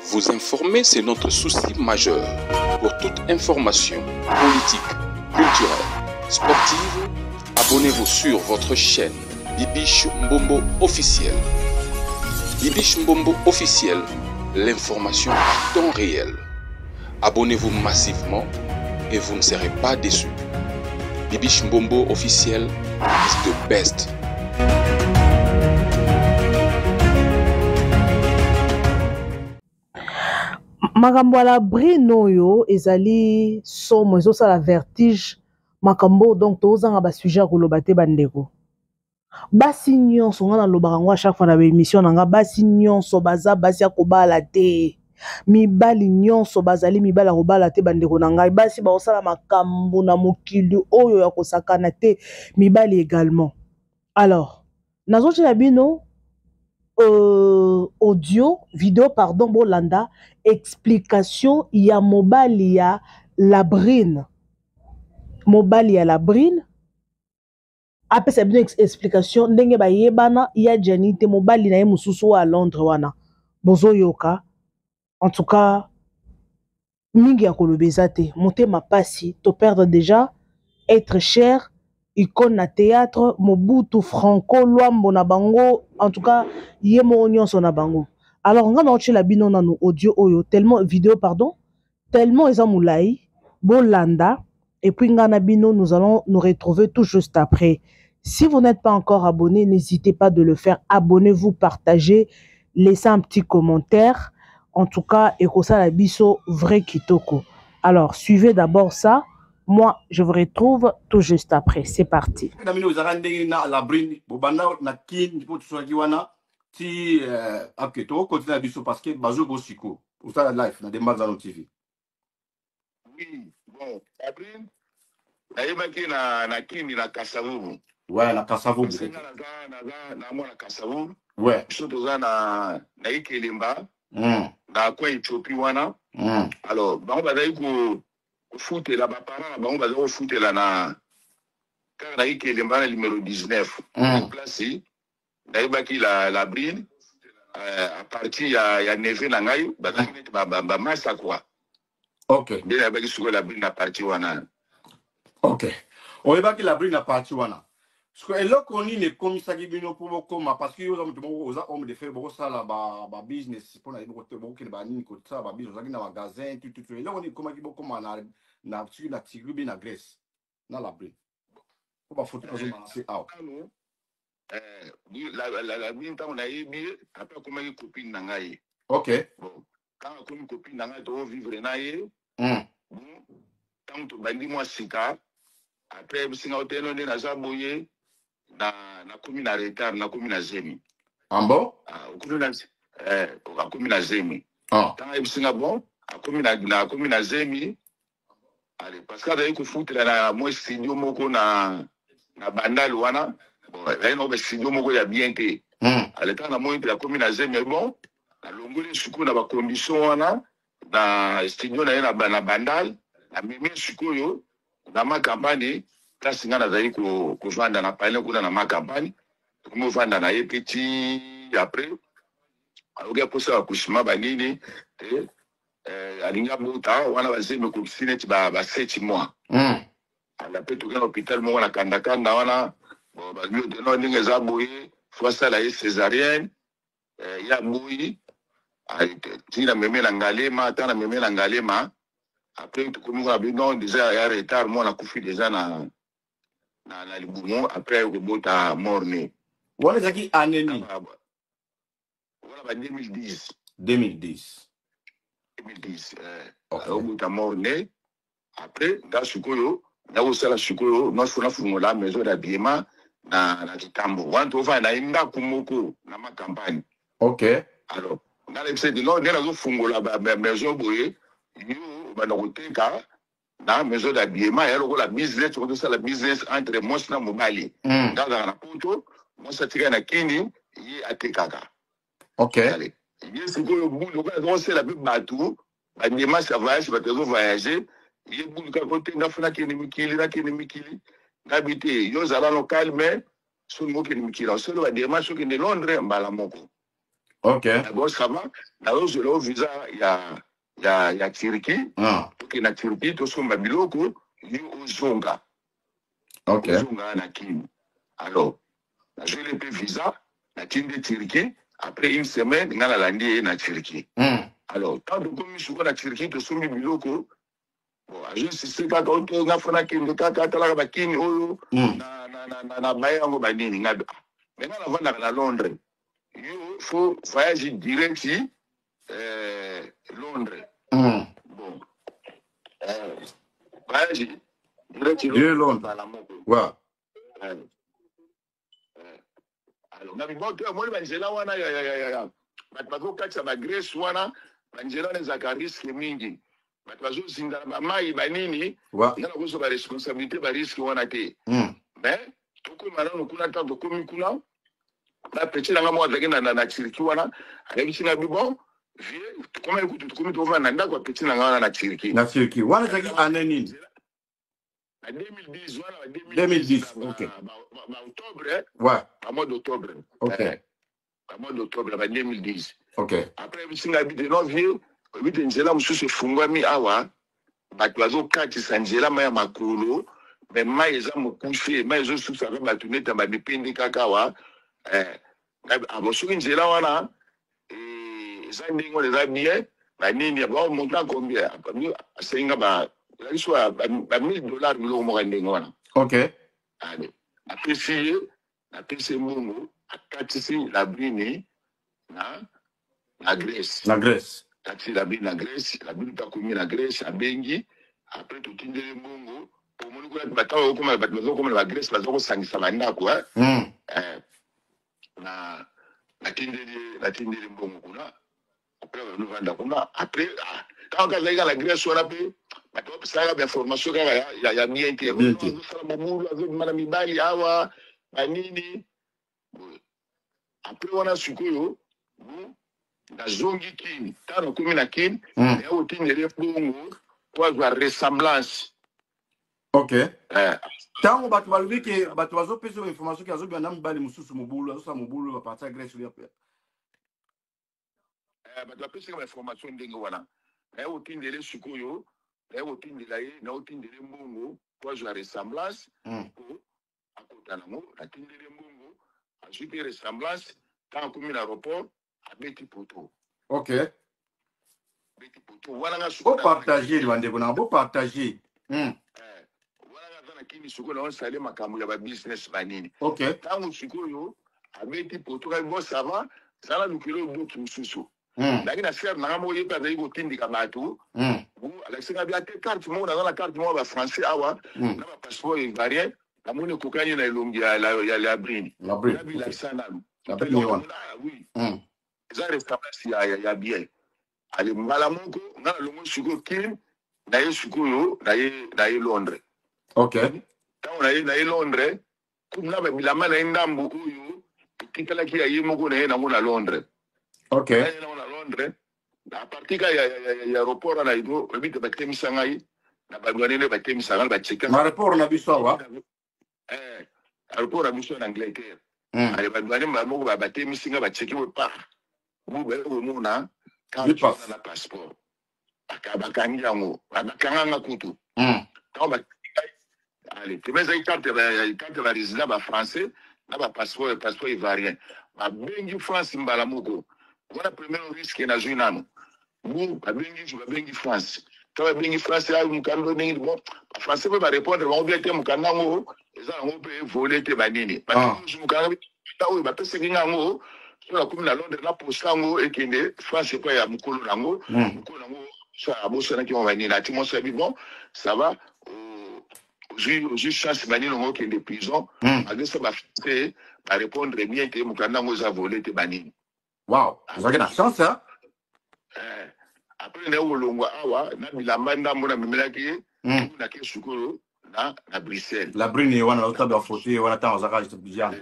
Vous informer, c'est notre souci majeur. Pour toute information politique, culturelle, sportive, abonnez-vous sur votre chaîne Bibiche Mbombo officiel. Bibiche Mbombo officiel, l'information à temps réel. Abonnez-vous massivement et vous ne serez pas déçus. Bibiche Mbombo officiel is the best. Makambo ya la brine oyo ezali somo, ezosala vertige makambo, donc tozanga ba sujet ya koloba te bandeko. Basi nyonso, nga nalobaka yango à chaque fois na ba émission na nga, basi nyonso baza basi ya kobala te, mibali nyonso bazali mibali ya kobala te. Bandeko na ngai, basi baosala makambo na mokili oyo ya kosakana te, mibali également. Alors nazotiela bino audio video, pardon, bolanda explication ya mobali ya Labrine. Mobali ya Labrine apesa bino explication ndenge bayebana ya Gianni te, mobali na ye mosusu oyo ya Londres wana bozoyoka. En tout cas mingi ya koloba eza te, motema pasi, to perdre déjà être cher, icône na théâtre, Mobutu, Franco, Luambo na bango, en tout cas ye moko nyonso na bango. Alors nga na otiela bino nanu audio oyo, tellement vidéo, pardon, tellement eza molai, bolanda. Et puis nga na bino, nous allons nous retrouver tout juste après. Si vous n'êtes pas encore abonné, n'hésitez pas de le faire. Abonnez-vous, partagez, laissez un petit commentaire. En tout cas, ekosala biso vrai kitoko. Alors, suivez d'abord ça. Moi, je vous retrouve tout juste après. C'est parti. Na bino ozalaka ndenge na Labrine, bobanda na Kin mpo tosolaki wana ti ok, tokokontinue na biso parce que bazoki siko osala live na Dembanzano TV. Oui, bon, Labrine nayebaki na Kini, na Kasavubu. Ouais, na Kasavubu. Parce que nga naza na mwana Kasavubu. Ouais. Biso toza na Ikelemba, na coin Ethiopie wana. Alors bango bazali kofutela, baparent na bango bazali kofutela na kaka na Ikelemba na numéro 19. Place nayebaki la Brine à partir ya neveu na ngai, bazalaki neti bamasa quoi. Ok. Nde nayebaki sikoyo la Brine na partie wana. Ok, oyebaki Labrine na partie wana. Siko eloko nini ekomisaki bino mpo bokoma? Parce que yo oza moto moko, oza homme de fer, bokosala ba business mpona bokokende banini, kosala ba business, ozalaki na magasin tututu. Eloko nini ekomaki bokoma na soki na Turquie bi na Grèce na Labrine, mpo bafoto nazomona se awa? Nano la Brine, ntango nayebi ye, après akomaki copine na ngai. Ok. Bon, ntango akomi copine na ngai, tozovivre na ye. Bon, ntango tobandi mwa sika, après ayebisinga oteno nde naza boye, na nakomi na retard, nakomi na zemi. Ah bon? Ah, okomi na akomi na zemi. Ah. Ntango ayebisinga, bon, akomi na zemi, ale parce que azali kofutela na mwa studio moko na Bandal wana. Bon, ezali na ba studio moko ya bien te. Ale ntango namoni mpe akomi na zemi, bon, nalongoli sikoyo na bacondition wana na studio na ye na Bandal, namemi sikoyo na Ma Campagne, place ngai nazali kovanda na palin kuna na Ma Campagne. Tokomi ovanda na ye mpe ti après ayoki aposa accouchement banini te, alingi abota wana, bazemi ekokisi neti ba 7 mois. Ala mpe toke na hôpital moko na Kandakanda wana. Bon, babi oteno ndenge eza boye, faut asala ye césarienne. Ye aboyi ti na meme na Ngalema. Ata na meme na Ngalema, après tokomi kuna, bi non, déjà ya retard, mwana akufi déjà na libumu. Après aye kobota mort-né. Wana ezalaki année nini? Wana ba 2010. 2010. 2010. Ok. Ayobota mort-né. Après nga sikoyo nakosala sikoyo nyonso, nafungola maison d'habillement na Kitambo wana, tovanda na ye ndako moko na Ma Campagne. Ok. Alors nga nayebisa ete non, nde nazofungola maison boye, yo obanda koteka na maison d'habillement ya lokola business, tokotosala business entre mwasi na mobali. Nga azalaka na Poto, mwasi atikali na Kini, ye atekaka. Ok. Ale ye sikoyo lokola azokosela mpe bato badémarche ya voyage, bato azovoyage, ye bulu kaka ote, nga faut nakende mikili, nakende mikili. Ngabi te, yo ozala no calme, soki okende mikili, osala badémarche, okende Londres mbala moko. Bon, ça va, nazozwela yo visa ya Turquie. Tokende na Turquie, tosomba biloko, yo ozonga. Ozonga na Kini. Alors nazweli mpe visa, natindi Turquie. Après une semaine, ngai nalandi ye na Turquie. Alors tant tokomi sikoyo na Turquie, tosombi biloko. Bon, azoinsiste kaka ote nga fo nakende kaka atalaka bakini oyo. Na baye yango banini nga. Mais nga navandaka na Londres, yo fo voyage direct Londres. Bon, voyage direct Londres. Mbala moko. Alors na biboto omoni banzela wana ya bato bazokatisa bagrèce wana, banzela wana ezalaka risque mingi, bato bazozinda na bamai banini. Nga nakozwa baresponsabilité barisque wana te. Mais tokóma nano kuna. Ntango tokomi kuna, bapeti nanga moko azalaki na Turquie wana, ayebisi nga bi: "Bon vieux, tokomaki kutu, tokomi tovanda na ndako ya petit nanga wana na Turquie." Na Turquie wana ezalaki année nini? Na 2010 wana, ba. 2010, ok. Baoctobre. Ba mois d'octobre. Ba mois d'octobre ba 2010. Après ayebisi nga bi te: "Non vieux, oyebi te, nzela mosusu efungwami awa, bato bazokatisa nzela mai ya makolo, mais mai eza mokuse, mai ezosusaka bato neti ya bamipende kaka awa." Abo soki nzela wana eza ndenge wana, eza bien banini bao montant combien? Asenga ba ezalaki so ba 1000 dollars, biloko moko ya ndenge wana. Ale apesi ye, napesi ye mbongo, akatisi Labrine na Grèce. Na Grèce. Akatisi Labrine na Grèce. Labrine mpe akomi na Grèce, abengi. Après totindeli mbongo. Omoni kuna batango okoma, bato bazokoma na bagrèce, baza kosangisa bandako. Na natindeli mbongo kuna. Après banovanda kuna. Après ntango kaka azalaki kaka na Grèce wana mpe, bato bapesaka bainformation kaka ya bien te. Bien te. Azosala mobulu, azobima na mibali awa, banini. Boye. Après wana sikoyo, nazongi Kini. Ntango nakomi na Kini, ya kotindela mbongo po azwa ressemblance. Ntango bato balobi ke bato bazopesa yo information ke azobima na mibali mosusu, mobulu, azosala mobulu baparti ya Grèce oyo. Bato bapesaka bainformation ndenge wana. Naye kotindela sikoyo, naye kotindela ye, naye kotindela mbongo po azwa ressemblance. Po akota nango, natindeli mbongo, azwi mpe ressemblance. Ntango akomi na aéroport, abeti poto. Abeti poto wana, nga sikoyo naza na Bopartage, bandeko na, bopartage. Wana nga aza na Kini sikoyo, naosale makambo ya babusiness banini. Ntango sikoyo abeti poto kaki: "Bon, ça va, zala lukelo doki mosusu." Ndaki na sere nanga moko, ye mpe azali kotindika bato. Alakisi nga bia te carte moko, naza na carte moko ya bafrançais awa na bapasseport ivoirien, namoni ekokani na elongi ya Labrine. Labrine. Nabilakisa nanu. Labrine wana. Oui. Eza ressemblance ya bien. Ale, mbala moko nga nalongo sikoyo Kine, naye sikoyo naye Londres. Ntango naye Londres, kuna babilamba na ye ndambu oyo etikalaki ya ye moko na ye nango na Londres. Naye nango na Londres, na partir ka ya aéroport wana, ino oyebi te, batemisa ngai na badouane nde batemisa ngai, bacheka. Na aéroport na biso awa? Aéroport na biso na Angleterre. Ale, badouane mbala moko batemisi ngai, bacheki boye par bu, baye komona carte Lipasse. wana na passeport. Bakangi yango, bakanga nga kutu. Ntango bakangi ngai, ale teme ezali carte ya barésident bafrançais na bapasseport, passeport ivoirien. Babengi France mbala moko wana. Premier risque nazwi nano bu, babengi France. Ntango babengi France ya mokanda ndenge, bon, bafrançais mpe barépondre bango bien te, mokanda yango eza yango mpe volé te, banini. Babengi mokanda oyo bapesaki nga yango, so nakomi na Londres, naposta yango, ekende France epai ya mokolo nango. Mokolo nango so abosanaki yango, banini, ati mwasi abi: "Bon, ça va, ozwi chance, banini, yango okende prison." Malgré ça, bafrançais barépondre bien te, mokanda yango eza volé te, banini. Wow, ozalaki na chance, hein? Après naye kolongwa awa na bilamba ndambo namemelaki ye. Nake sikoyo na Bruxelles. Labrine wana nazotala bafoto ye wana ntango azalaka jeune.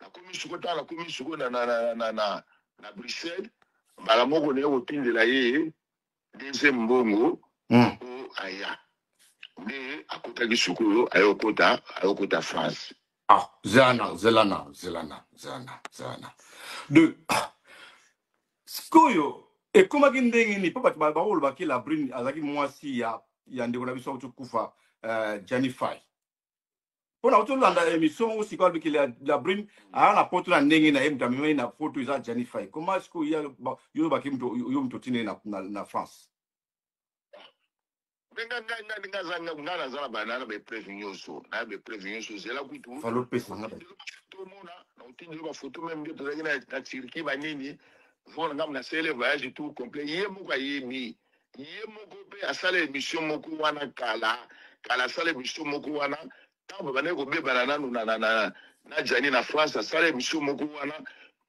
Nakomi sikoyo, ntango nakomi sikoyo na Bruxelles, mbala moko naye kotindela ye deuxième mbongo. Po aya nde akotaki sikoyo, ayokota France. Ah, zelana, zelana, zelana, zelana, zelana. De ah, sikoyo ekomaki ndenge nini mpo bato bakolobaki Labrine azalaki mwasi ya ndeko na biso auti kokufa, Gianni Fay? Mpo na otolanda émission moko sikoyo, alobiki Labrine aya na Poto na ndenge na ye, moto amemaki na Poto eza Gianni Fay. Koma sikoyo yo olobaki yo moto otindi na France. Mpe nga ngai ngai ndenge aza, ngai naza na bana na baépreuve nyonso, na baépreuve nyonso. Zela kutu. Falo opesanga. Tomona na otindi yo bafoto, même nde tozalaki na Turquie, banini vona ngambo, nasele voyage tout complet. Ye moko ayebi, ye moko mpe asala émission moko wana kala kala, asala émission moko wana ntango babandaki kobebana nanu na Gianni na France. Asala émission moko wana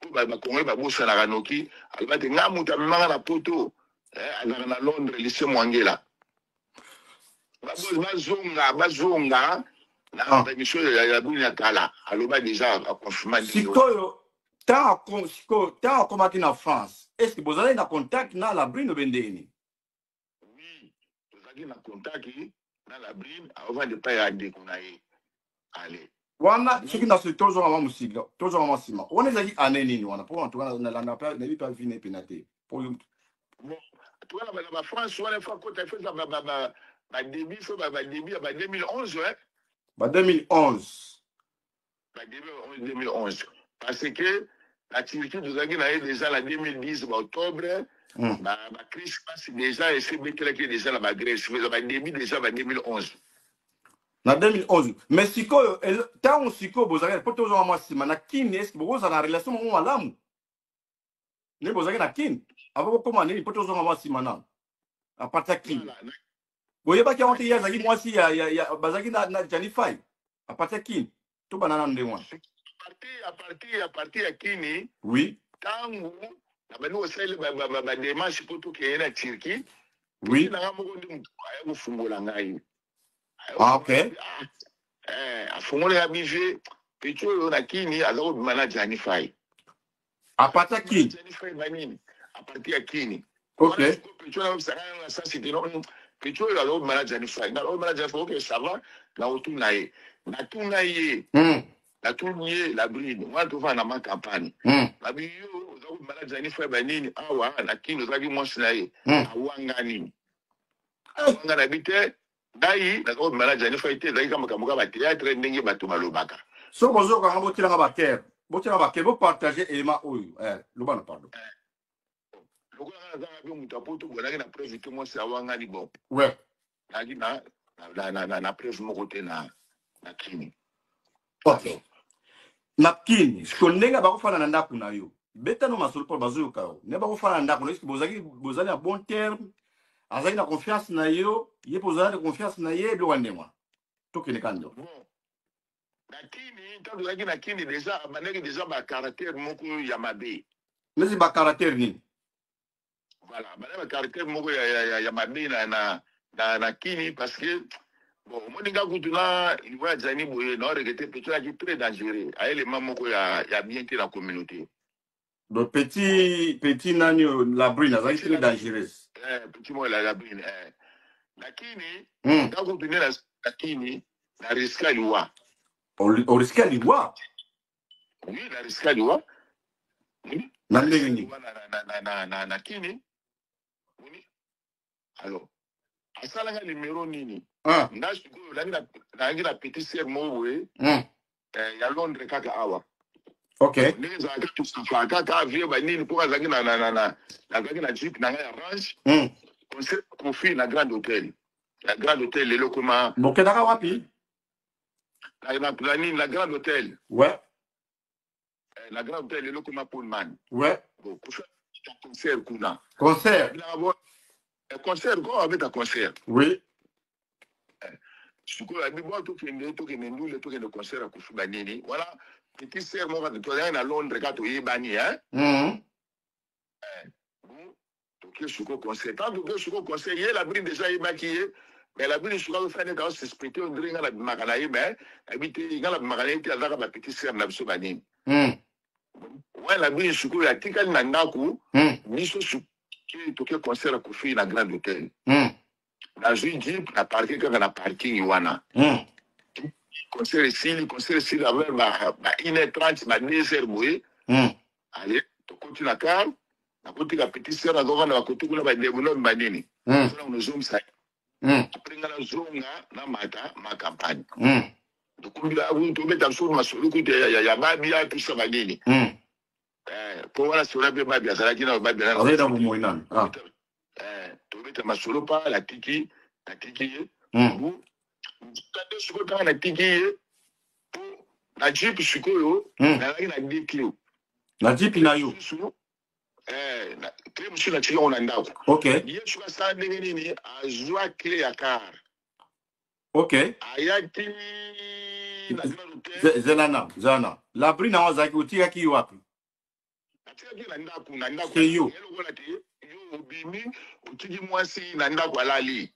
mpo bakongole babosanaka noki. Aloba te nga moto amemanga na Poto, azalaka na Londres, lycée Mwangela. Bazonga, bazonga na émission ya bino ya kala, aloba déjà, aconfirma. Sikoyo sikoyo ntango akomaki na France, est ce que bozalaki na contact na Labrine obe ndenge? Oui, tozalaki na contact na Labrine, aovanda epai ya ndeko na ye ale. Wana soki na soki tozonga mwa mosika, tozonga mwa nsima, wana ezalaki année nini wana? Mpo antuka nalanda mpe nayebi mpe avine mpena te po. Bon, tuka na bafrance wana, faut akota, faut eza badébut, faut badébut ya ba 2011, hein. Ba 2011. Badébut 2011, parce que na Turquie tozalaki na ye déjà na 2010, baoctobre, bachristmas déjà esi ebetelaki déjà na bagrèce, eza badébut déjà ba 2011. Na 2011. Mais sikoyo, ntango sikoyo bozalaki, mpo tozonga mwa nsima, na Kini, est-ce bokozala na relation moko malamu nde bozalaki na Kini avant bokóma nini? Mpo tozonga mwa nsima nano, à partir ya Kini, boyebaki yango te ye azalaki mwasi ya bazalaki na Gianni Fay? À partir ya Kini, tobanda nano ndenge wana. À partir ya Kini, ntango nabandi kosalela badémarche mpo tokende na Turquie, nanga moko nde motu aya kofungola ngai. Ah, ok. Afungoli nga bive petit oyo na Kini aza kobima na Gianni Fay. À partir ya Kini. Gianni Fay banini, à partir ya Kini. Petit oyo nayebisaka na sasi te, petit oyo aza kobima na Gianni Fay, nga kobima na Gianni Fay. Ok, ça va, na kotuna ye, natuna ye, natuni ye Labrine wana, tovanda na ma campagne. Nabi yo oza kobima na Gianni Fay banini awa na Kini, ozalaki mwasi na ye? Awangani, awanga nabi te, ngai naza kobima na Gianni Fay te, ezalaki ka makambo ka bathéâtre ndenge bato balobaka. So bozokanga, botielanga bacœur, botielanga bacœur, bopartage élément oyo. Loba na, pardon. Lokola nga nazanga mpe moto apoto, bonaki na preuve te, mwasi awangani. Bon, nazalaki na preuve moko te na Kini. Ok, na Kini siko ndenge bakofanda na ndako na yo, betano masolo mpo bazoyoka yo. Nde bakofanda na ndako na yo, bozalaki, bozali na bon terme, azalaki na confiance na yo, ye mpe ozalaki na confiance na ye, biloko ya ndenge wana? Tokende ka nde. Bon, na Kini, ntango tozalaki na Kini déjà, abandaki déjà bacaractère moko ya mabe. Neti bacaractère nini? Voilà, abandaki bacaractère moko ya mabe na Kini, parce que bon, omoni nga kutu na niveau ya Gianni boye, na oregretter, petit azalaki très dangereux, ayelema moko ya bien te na communauté. Donc petit nani oyo, Labrine, azalaki très dangereuse? Petit moko ya Labrine, na Kini. Nga kutu nde na Kini na risqua liwa. Orisqua liwa? Oui, na risqua liwa. Na ndenge nini? Na Kini. Alors asalanga numero nini? Nga sikoyo nayaki na petit sœur moko boye ya Londres kaka awa. Ndenge ezalaka, tosafaka kaka vie banini, mpo azalaki nazalaki na jeep na ngai ya Range. Concert Kofi na Grand Hôtel, na Grand Hôtel lelo koma. Bokendaka wapi? Na nini, na Grand Hôtel. Na Grand Hôtel, lelo koma Pullman. Bon, Kofi concert kuna. Concert? Concert ko abeta concert. Sikoyo abi bo tokende ndule, tokende concert ya Kofi banini wana. Petit sœur moko tozalaki na Londres kaka, toyebani, hein. Toke sikoyo concert. Tant toke sikoyo concert, ye Labrine déjà ayebaki ye, mais Labrine sikoyo azosala neti azosuspecte, on dirait nga nabimaka na ye, mais nayebi te, nga nabimaka na ye te, azalaka bapetit sœur na biso banini. Wana Labrine sikoyo atikali na ndako. Biso toke concert ya Kofi na Grand Hôtel. Nazwi jeep, na parke kaka na parking wana. Concert esili, concert esili vers ba 1h30, ba 2h boye. Ale, tokoti na car, nakotika petit sœur nazovanda bakote kuna, badevelope banini. Mpona kozongisa après nga nazonga namata ma campagne. Tokomi, tobeta biso masolo kutu ya babia tusa banini. Po wana sola mpe babi azalaki na babi. Azali na bomoi nani? Ah. Tobeta masolo pa natiki ye. Bu nde sikoyo ntango natiki ye po na jeep sikoyo, nazalaki na deux clés. Na jeep na yo? Mosusu, clé mosusu natiki yango na ndako. Ye soki asala ndenge nini, azwa clé ya car. Ayaki na Grand Hotel. Zela na zela na Labrine yango azalaki, otikaki ye wapi? Natikaki na ndako, na ndako. C'est yo. Ye lokola te yo obimi, otiki mwasi na ndako alali.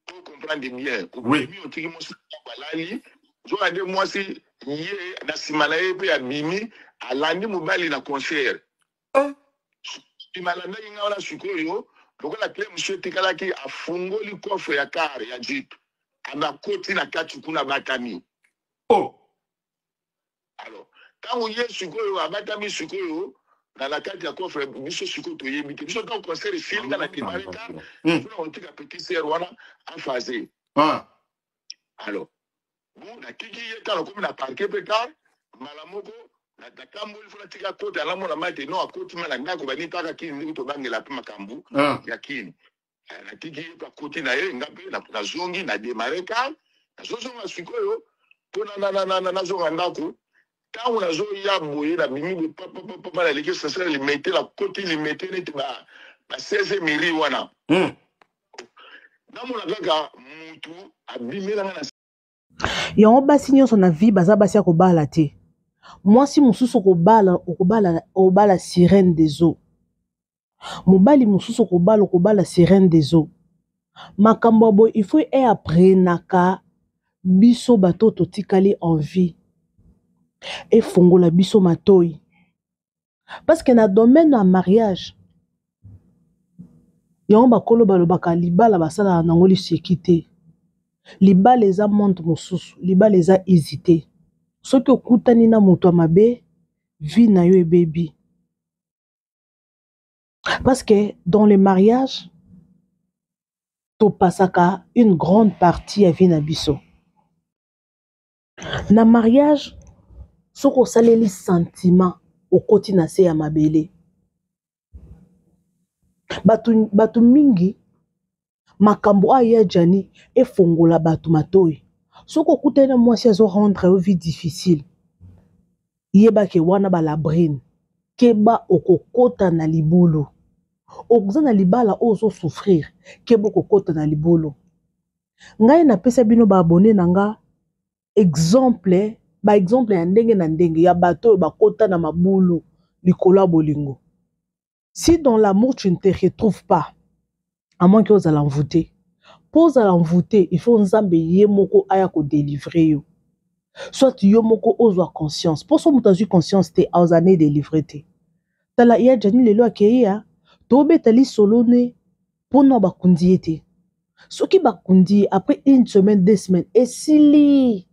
Po comprendre bien. Obimi, otiki mwasi na ndako alali, zoka nde mwasi ye na nsima na ye mpe abimi, alandi mobali na concert. Nsima alandaki ngai wana. Sikoyo lokola clé mosusu etikalaki, afungoli coffre ya car ya jeep, abakoti na kati kuna, abatami. Alors ntango ye sikoyo abatami sikoyo na kati ya coffre, biso sikoyo toyebi te. Biso ntango concert esili, nga na démarre car mpona kotika petit sœur wana aphase. Alors bon, natiki ye. Ntango nakomi na parke mpe car, mbala moko natamboli fo natika kota, namona mai te no akoti ma na ndako bani kaka kini ndenge tobangela mpe makambo ya kini. Natiki ye mpe akoti na ye, nga mpe nazongi na démarre car, nazozonga sikoyo mpo nazonga ndako. Ntango nazoya boye, nabimi boye papapapa, naleki station ya Limete, nakoti Limete neti ba 16 miri wana. Namona kaka mutu abimelanga na Yango basi nyonso na vie baza basi ya kobala te. Mwasi mosusu okobala, okobala, obala sirène des eaux. Mobali mosusu okobala, okobala sirène des eaux. Makambo ya boye, il faut eapprenaka biso bato totikali en vie, efongola biso matoi, parce que na domaine ya mariage yango, bakolo balobaka libala basalaka nango liseki te. Libala eza monde mosusu, libala eza easy te. Soki okutani na moto ya mabe, vie na yo ebebi, parce que dans le mariage topasaka une grande partie ya vie na biso na mariage. Soki osaleli sentiment, okoti na se ya mabele. Bato mingi, makambo oyo ya Jani efongola bato matoi. Soki okutani na mwasi azorendre yo vie difficile, yebake wana balabrine, keba, okokota na libulu. Oza na libala oyo ozosouffrir, keba, okokota na libulu. Ngai napesa bino baabonnés na nga exemple, baexemple ya ndenge na ndenge ya bato oyo bakota na mabulu likolo ya bolingo. Si dans l'amour tu ne te retrouves pas, à moins que ozala envoûté, mpo ozala envoûté, il faut Nzambe ye moko aya kodélivrer yo, soit yo moko ozwa conscience. Mpo so moto azwi conscience te, azala ne délivre te. Tala ya Jani lelo akei ya tobeta lisolo ne mpona bakundi ye te. Soki bakundi ye, après une semaine, 2 semaines, esili,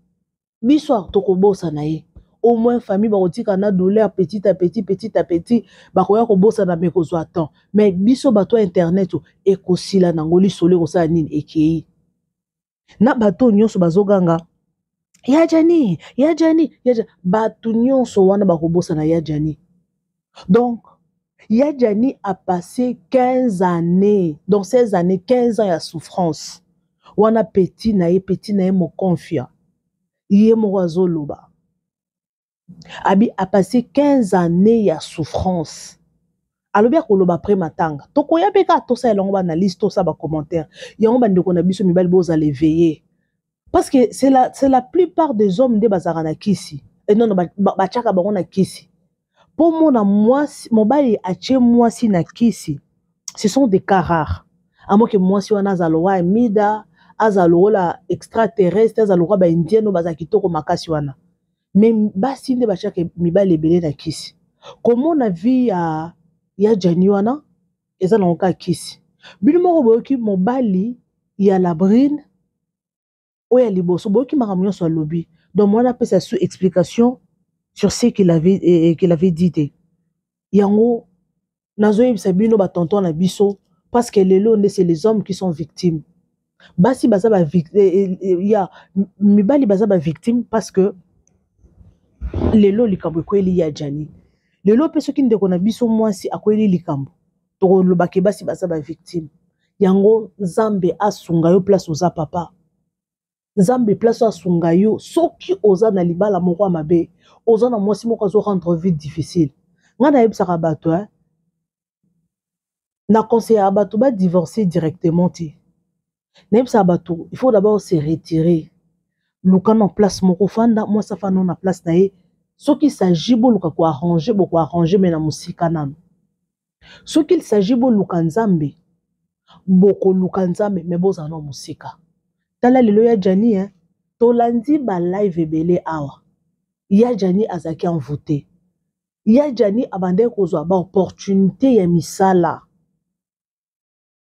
biso tokobosana ye. Au moins famille bakotika na douleur. Petit à petit, petit à petit, bakoya kobosana, me kozwa temps. Mais biso bato ya internet, ekosila nango, lisolo ekosala nini, ekei na bato nyonso bazoganga ya Jani, ya Jani, ya Jani. Bato nyonso wana bakobosana ya Jani. Donc ya Jani a passé 15 années, donc 16 années, 15 ans ya souffrance wana. Petit na ye mokonfia ye moko azoloba abi a passé 15 années ya souffrance. Alobi akoloba après matanga. Tokoya mpe kaka tosala yango baanalyse, tosala bacommentaire yango. Bandeko na biso mibali, bozala éveillé, parce que c'est la plupart des hommes nde bazalaka na kisi. E non, batiaka bango na kisi mpo mona mwasi, mobali atie mwasi na kisi, ce sont des cas rares. Amoke mwasi wana aza lokola Mida, aza lokola extraterrestre, aza lokola baindienne oyo baza kitoko makasi wana. Mais basi nde batiaka mibali ebele na kisi. Komona vie ya Jani wana eza nango kaka kisi. Bino moko boyoki mobali ya Labrine. Oyo ya liboso, boyoki makambo nyonso alobi. Donc mwana apesa su explication sur ce qu'il avait, qu'il avait dit te. Yango nazoyebisa bino ba tonton na biso, parce que lelo nde c'est les hommes qui sont victimes. Basi baza ba ya mibali baza ba victime, parce que lelo likambo ekweli ya Jani. Lelo mpe soki ndeko na biso mwasi akweli likambo, tokolobake basi baza ba victime. Yango Nzambe asunga yo place oza, papa. Nzambe place asunga yo. Soki oza na libala moko ya mabe, oza na mwasi moko azo rendre vie difficile, ngai nayebisaka bato, eh? Na conseillaka bato badivorce directement te. Nayebisaka bato, il faut d'abord se retirer, luka na place moko, fanda, mwasi afanda na place na ye. Soki s'agit boluka koarrange, bokoarrange, me na mosika nano. Soki il s'agit boluka Nzambe, bokoluka Nzambe, me bozala na mosika. Tala lelo ya Jani, hein? Tolandi balive ebele awa. Ya Jani azalaki envoûté. Ya Jani abandaki kozwa baopportunité ya misala,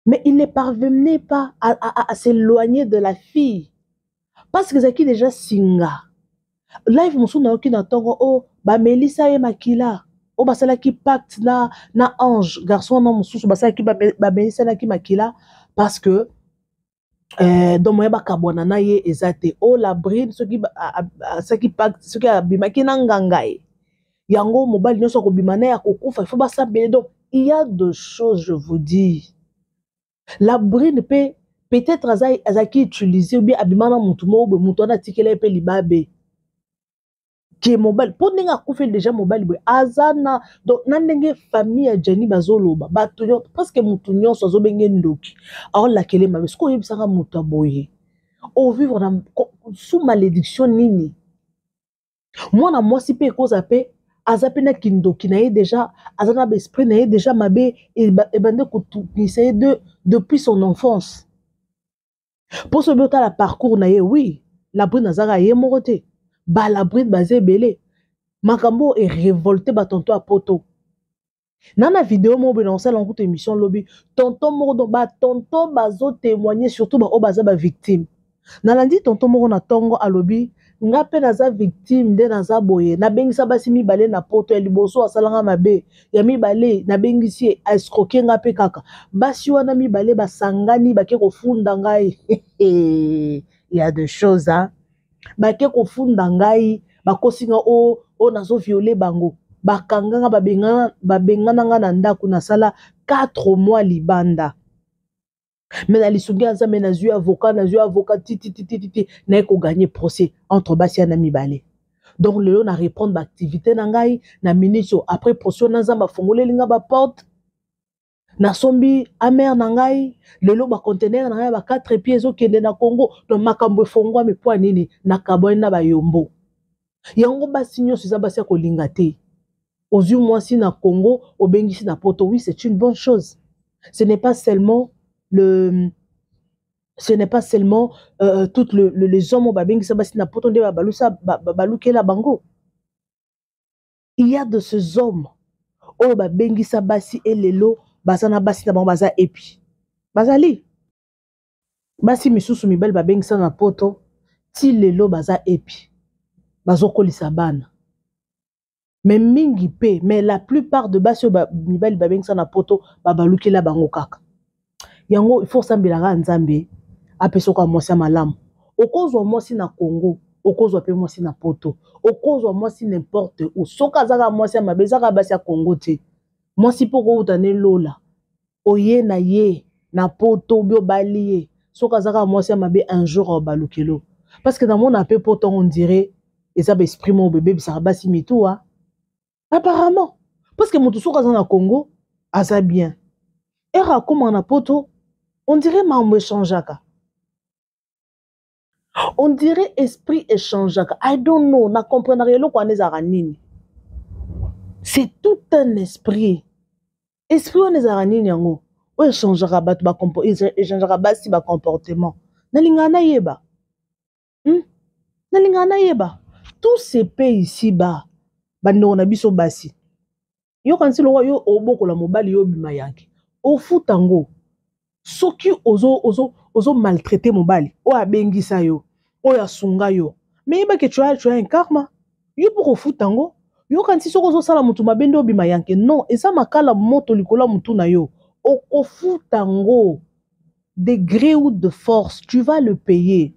mais il ne parvenait pas à s'éloigner de la fille parce que ezalaki déjà singa. Live mosusu nayoki na ntongo o oh, bamelisa ye makila oyo basalaki pacte na ange garçon wana mosusu, basalaki, bamelisanaki makila parce que donc moya bakabwana na ye eza te. O la brine, soki asalaki pacte, soki abimaki na nganga ye yango, mobali nyonso akobima na ye akokufa, il faut basambele. Donc il y a de choses, je vous dis. La brine mpe peut-être azalaki utilisé ou bien abima na motu moko boye, motu wana atikela ye mpe libabe ke mobali, mpo ndenge akufeli déjà mobali boye aza na. Donc na ndenge famille ya Jani bazoloba, bato presque motu nyonso azobenge ndoki, aolakele mabe. Soki oyebisaka moto ya boye, ovivre na sous malédiction nini? Mwana mwasi mpe ekozala mpe aza mpe na kindoki na ye déjà, aza na baesprit na ye déjà mabe, ebande kotungisa ye depuis son enfance. Mpo soki otala parcours na ye, oui, Labrine azaka ye moko te, balabrine baza ebele. Makambo oyo erévolte batonton ya poto. Na video moko boye na kosala nkutu émission lobi, tonton moko, donc batonton bazotémoigne, surtout baoyo baza bavictime. Nalandi tonton moko na ntongo alobi: "Nga mpe naza victime, nde naza boye, nabengisa basi mibale na poto. Ya liboso asalanga mabe, ya mibale nabengisi ye, escroquer nga mpe kaka. Basi wana mibale basangani, bake kofunda ngai." Ya de choses, hein? Bake kofunda ngai, bakosi nga o oyo nazoviole bango, bakanga nga, babengana nga na ndako, nasala 4 mois libanda. Me na lisungi ya Nzambe, nazwi avocat, nazwi avocat tititititi, naye kogagner procès entre basi ya na mibale. Donc lelo na reprendre baactivité na ngai na minute oyo. Après procès na Nzambe afongoleli nga baporte, nasombi Hummer na ngai. Lelo baconteneur na ngai ya ba 4 pieds ezokende na Congo. Donc makambo efongwami. Mpo nini? Nakabwani na bayombo yango. Basi nyonso eza basi ya kolinga te. Ozwi mwasi na Congo, obengisi na poto, oui, c'est une bonne chose. Ce n'est pas seulement toutes les hommes oyo babengisa basi na poto nde babalusa balukela bango. Il y a de ces hommes oyo babengisa basi, elelo baza na basi na bango, baza epi bazali basi misusu mibali babengisa na poto, ti lelo baza epi bazokolisa bana. Me mingi mpe, mais la plupart de basi oyo mibali babengisa na poto, babalukela bango kaka. Yango il faut osambelaka Nzambe apesa oka mwasi ya malamu. Okozwa mwasi na Congo, okozwa mpe mwasi na poto, okozwa mwasi n'importe où. Soki azaka mwasi ya mabe, ezaka basi ya Congo te. Mwasi mpo okouta ne lola, oye na ye na poto, obi obali ye, soki azaka mwasi ya mabe, un jour aobalukelo. Parce que namona mpe poto, on dirait eza baesprit moko bebebisaka basi mituwa apparemment, parce que moto soki aza na Congo aza bien, ere akómaka na poto, on dirait makambo echangeaka, on dirait esprit echangeaka. I don't know, na comprenaka eloko wana ezalaka nini. C'est tout un esprit. Esprit wana ezalaka nini yango oyo echangeaka bato, echangeaka basi bacomportement? Nalingaka nayeba, Nalingaka nayeba. Tout se paie ici bas. Bandeko na biso basi, yokanisi lokwa yo obokola mobali, yo obima yanke, ofuta ngo. Soki ozo maltraite mobali oyo abengisa yo, Oyo asunga yo. Mais yeba que tu as un karma. Yo mpo kofuta yango. Yokanisi soki ozosala motu mabe nde obima yanke. Non, eza makala moto likolo ya motu na yo. Okofuta yango. De gré ou de force, tu vas le payer.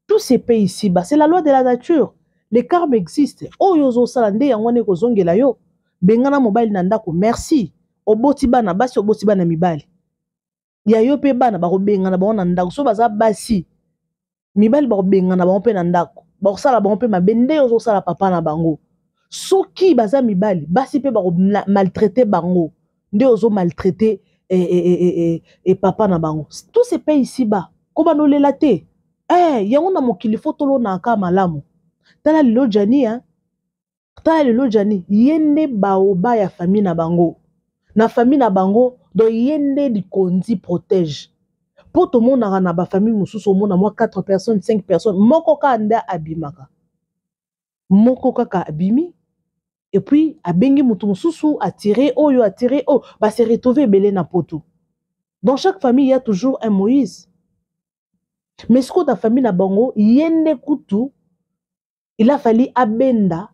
Tout se paye ici bas. C'est la loi de la nature. Le karma existe. Oyo ozosala nde yango wana ekozongela yo. Bengana mobali na ndako, merci. Oboti bana basi, oboti bana mibali. Ya yo mpe bana bakobengana bango na ndako. So baza basi, mibali bakobengana bango mpe na ndako. Bakosala bango mpe mabe nde ozosala papa na bango. Soki baza mibali, basi mpe bako maltraiter bango. Nde ozo maltraiter papa na bango. Tout se paye ici bas. Koba nolela te. Yango na mokili fo tolonaka malamu. Tala lelo Gianni, hein? Tala lelo Gianni, ye nde baoba ya famille na bango. Na famille na bango, donc ye nde likondi protège. Po tomonaka na ba famille mosusu, omona mwa 4 personnes, 5 personnes, moko kaka nde abimaka. Moko kaka abimi, et puis abengi mutu mosusu, attiré oyo, attiré oyo, ba se retrouver ebele na poto. Dans chaque famille, il y a toujours un Moïse. Mais ce que ta famille na bango, yende kutu, il a fallu abenda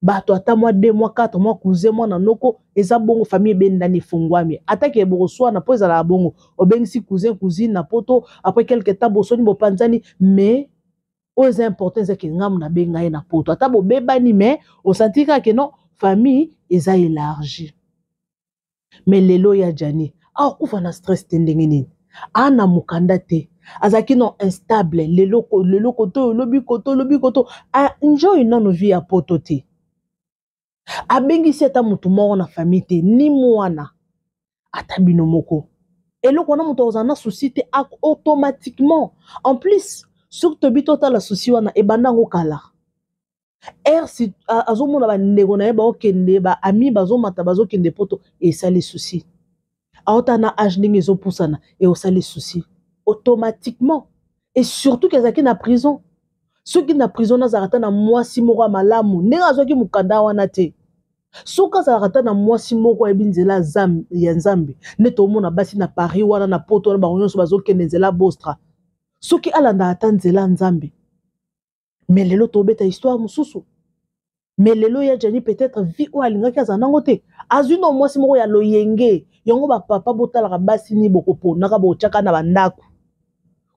bato ata mwa 2 mois, 4 mois, cousin mwa na noko, eza bongo famille ebenda ni fungwami. Ata ke bokoswana na po ezala bongo, obengisi cousin, cousine na poto, après quelque temps bosoni bopanzani, mais oyo eza important eza ke ngamu na benga ye na poto. Ata bobebani, mais osanti kaka ke non, famille eza élargie. Mais lelo ya Gianni, akokufa na stress te ndenge nini? Ana mokanda te. Azalaki non instable, lelo lelo koto, lobi koto, lobi koto. A enjoy nano vie ya poto te. Abengisi ata motu moko na famille te, ni mwana, ata bino moko. Eloko wana moto akozala na souci te automatiquement. En plus, soki toyebi totala souci wana ebanda yango kala. Si azomona bandeko na ye baokende, ba ami bazomata bazokende poto, esali souci. Aota na âge ndenge ezopusana, e osali souci automatiquement. Et surtout qu'azalaki na prison. Soki na prison nazalaka ata na mwasi moko ya malamu, ndenge azwaki mokanda wana te. Soki azalaka ata na mwasi moko ayebi nzela ya Nzambe, nde tomona basi na Paris wana na poto wana bango nyonso bazokende nzela Bostra. Soki alandaka ata nzela Nzambe. Mais lelo tobeta histoire mosusu. Mais lelo ya Gianni peut-être vie oyo alingaki azala nango te. Azwi no mwasi moko ya loyenge. Yango ba papa botalaka basi ni bokoponaka botiaka na bandako.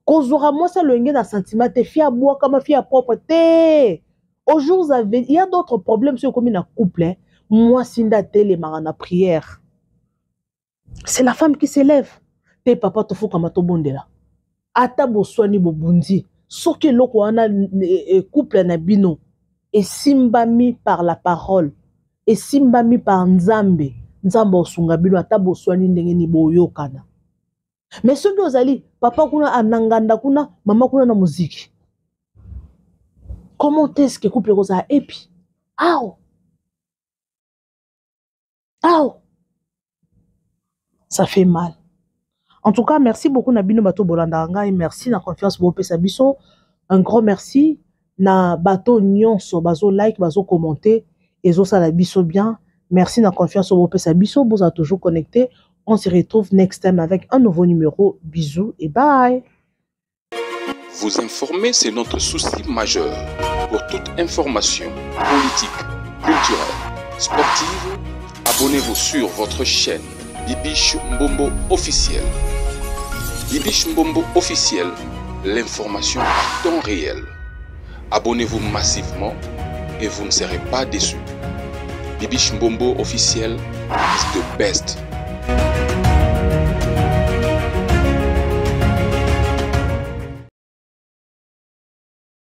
Kozwaka mwasi ya loyenge na sentiment te, fille abwakama, fille ya propre te. Au jour à venir, il y a d'autres problèmes soki okomi na couple, hein. Mwasi nde atelemaka na prière. C'est la femme qui s'élève. Te papa tofukama tobondela. Ata boswani bobundi. Soki eloko wana couple na bino esimbami par la parole, esimbami par Nzambe, Nzambe osunga bino ata boswani ndenge ni boyokana. Mais soki ozali papa kuna ananganda kuna, mama kuna na muziki, comment est-ce que couple ekozala epi? Aw. Aw. Ça fait mal. En tout cas, merci beaucoup na bino bato bolanda ngai, merci na confiance bopesa biso. Un grand merci na bato nyonso bazo like, bazo commenter, ezosala biso bien. Merci na confiance bopesa biso, boza toujours connecté. On se retrouve next time avec un nouveau numéro. Bisous et bye. Vous informer, c'est notre souci majeur. Pour toute information politique, culturelle, sportive, abonnez-vous sur votre chaîne Bibiche Mbombo officiel. Bibiche Mbombo officiel, l'information à temps réel. Abonnez-vous massivement et vous ne serez pas déçus. Bibiche Mbombo officiel is the best.